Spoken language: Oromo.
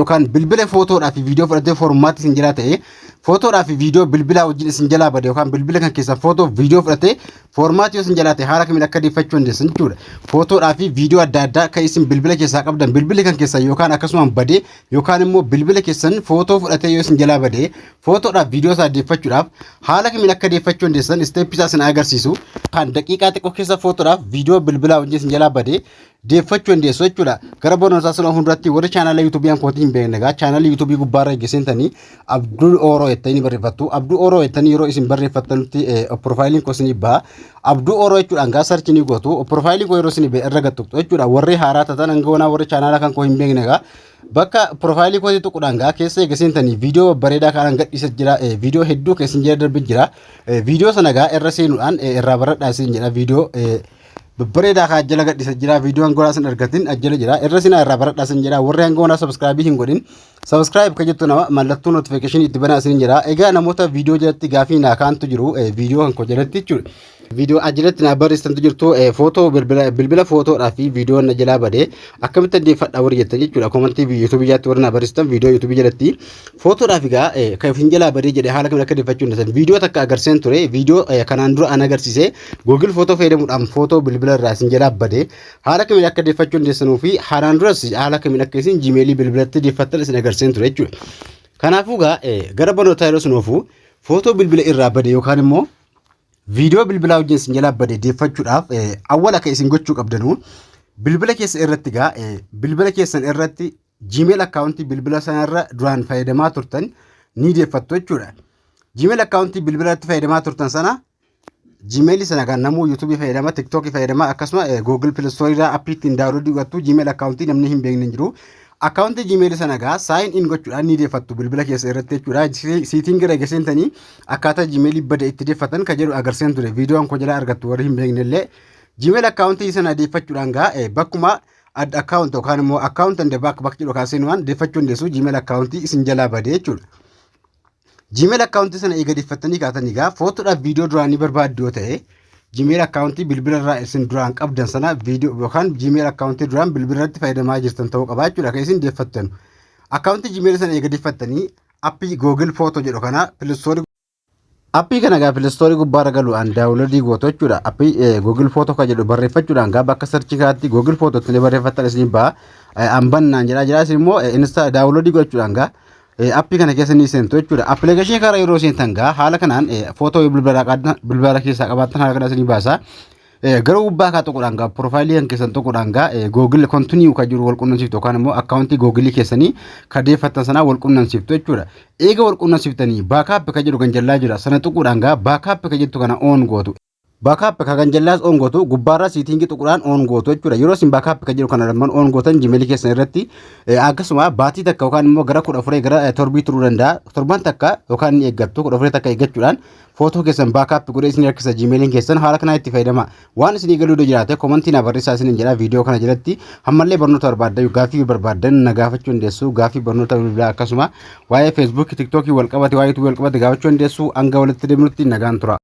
Yookaan bilbila footoodhaa fi viidiyoo fudhatee format isin jalaa ta'e, footoodhaa fi viidiyoo bilbilaa wajjin isin jalaa bade, yookaan bilbila kan keessan footoo fi viidiyoo fudhatee format yoo isin jalaa ta'e, haala kamiin akka deeffachuu dandeessan jechuudha. Footoodhaa fi viidiyoo adda addaa kan isin bilbila keessaa qabdan, bilbilli kan keessan yookaan akkasumaan bade, yookaan immoo bilbila keessan footoo fudhatee yoo isin jalaa bade, footoodhaa fi viidiyoo isaa deeffachuudhaaf haala kamiin akka deeffachuu dandeessan step isaa isin agarsiisu. Kan daqiiqaa xiqqoo keessa footoodhaaf viidiyoo bilbilaa wajjin isin jalaa bade deeffachuu dandeessu jechuudha. Gara barnootaa sana fuulduratti warri chaanaala YouTubeii an kootii hin beekne egaa chaanaala YouTubeii gubbaarra eeggeseentanii Abdul Ooroo jettanii barreeffattu. Abdul Ooroo jettanii yeroo isin barreeffattanutti profileiin koo isinii baha. Abdul Ooroo jechuudhaan gaa search ni gootu. Profileiin koo yeroo isinii bahe irra gattuqxu jechuudha. Warri haaraa taatan, hanga onaa warri chaanaala kan koo hin beekne egaa bakka profileii kootii tuquudhaan gaa keessa eeggeseentanii viidiyoo babbareedaa kanaan gadhiisa jira. Viidiyoo hedduu keessan jala darbe jira. Viidiyoo sana gaa irra seenuudhaan irraa baradhaa isin jedha. Viidiyoo babbareedaa kan jala gadhiisa jira. Viidiyoo hangoonaa sin argatin ajjala jira, irra sinaa irraa baradhaa sin jedha. Warri hangoonaa subscribe hin godhin, subscribe kan jettu nama mallattoo notification itti banaa sin jedha. Egaa namoota viidiyoo jalatti gaafii naa kaantu jiru, viidiyoo kan koo jalatti jechuudha. Viidiyoo ajalatti naa barreessitantu jirtu, footoo bilbila bilbila footoodhaa fi viidiyoo na jalaa badee akkamitti deeffadha warri jettan jechuudha. Commentii YouTubeii jalatti warri naa barreessitan, viidiyoo YouTubeii jalatti footoodhaaf egaa kan isin jalaa badee jedhe haala kamiin akka deeffachuu dandeessan viidiyoo takka agarseen ture. Viidiyoo kanaan dura an agarsiise, Google Photo fayyadamuudhaan footoo bilbila irraa isin jalaa bade haala kamiin akka deeffachuu dandeessanuu fi haaraan duras haala kamiin akka isin Gmailii bilbilatti deeffattan isin agarseen ture jechuudha. Kanaafuu egaa gara barnootaa yeroo isin oofu, footoo bilbila irraa bade yookaan immoo viidiyoo bilbilaa wajjin isin jalaa bade deeffachuudhaaf awwal akka isin gochuu qabdanu, bilbila keessa irratti gaa bilbila keessan irratti Gmail accountii bilbila sanarra duraan fayyadamaa turtan ni deeffattu jechuudha. Gmail accountii bilbila irratti fayyadamaa turtan sana, Gmail sana kan namuu YouTubeii fayyadama, TikTokii fayyadama, akkasuma Google Play Store irraa appii ittiin downloadii godhattu, Gmail accountii namni hin beekne hin jiru. Accountii Gmail sana gaa sign in gochuudhaan ni deeffattu bilbila keessa irratti jechuudha. Setting irra eegaseentanii akkaataa Gmail bade itti deeffatan kan jedhu agarseen ture. Viidiyoon koo jalaa argattu warri hin beekne illee. Gmail accountii sana deeffachuudhaan gaa bakkuma add account yookaan immoo account and backup bakka jedhu kaasee waan deeffachuu dandeessu Gmail accountii isin jalaa bade jechuudha. Gmail accountii sana eega deeffattanii kaatanii gaa footoodhaaf viidiyoo duraanii barbaaddu yoo ta'e, Gmail accountii bilbila irraa isin duraan qabdan sana viidiyoo yookaan Gmail accountii duraan bilbila irratti fayyadamaa jirtan ta'uu qaba jechuudha kan isin deeffattan. Accountii Gmail sana eega deeffattanii, appii Google Photo jedhu kana Play Store, appii kana gaa Play Store gubbaarra galuudhaan downloadii gootu jechuudha. Appii Google Photo kan jedhu barreeffachuudhaan gaa bakka searchii kanaatti Google Photo itti barreeffattan isin ba'a. Ambannaan jedhaa jira, isin immoo install downloadii gochuudhaan gaa appii kana keessa ni seentu jechuudha. Appilikeeshinii kana yeroo seentan gaa haala kanaan footoo bilbila keessaa qabaattan haala kanaan isinii baasa. Garuu gubbaa kaa tuquudhaan gaa profileii kan keessan tuquudhaan gaa Google continue kan jiru wal qunnamsiiftu, yookaan immoo accountii Googleii keessanii kan deeffattan sanaa wal qunnamsiiftu jechuudha. Eega wal qunnamsiiftanii, backup kan jedhu kan jallaa jira, sana tuquudhaan gaa backup kan jettu kana on gootu. Backup kan jallaas on gootu, gubbaarraa settingii tuquudhaan on gootu jechuudha. Yeroo isin backup kan jedhu kana lamaan on gootan, Gmailii keessan irratti akkasuma baatii takka yookaan immoo gara 14 gara torbii turuu danda'a. Torban takka yookaan ni eeggattu, 14 takka eeggachuudhaan footoo keessan backup godhee isin harkisa Gmailiin keessan. Haala kanaa itti fayyadama. Waan isinii galuu jiraate commentii na barreessaa isiniin jedha viidiyoo kana jalatti. Ammallee barnoota barbaaddan, gaaffii barbaaddan na gaafachuu dandeessu. Gaaffii barnoota bilbilaa, akkasuma waa'ee Facebookii, TikTokii wal qabate, waa'ee YouTubeii wal qabate gaafachuu dandeessu. Hanga walitti deemnutti nagaan tura.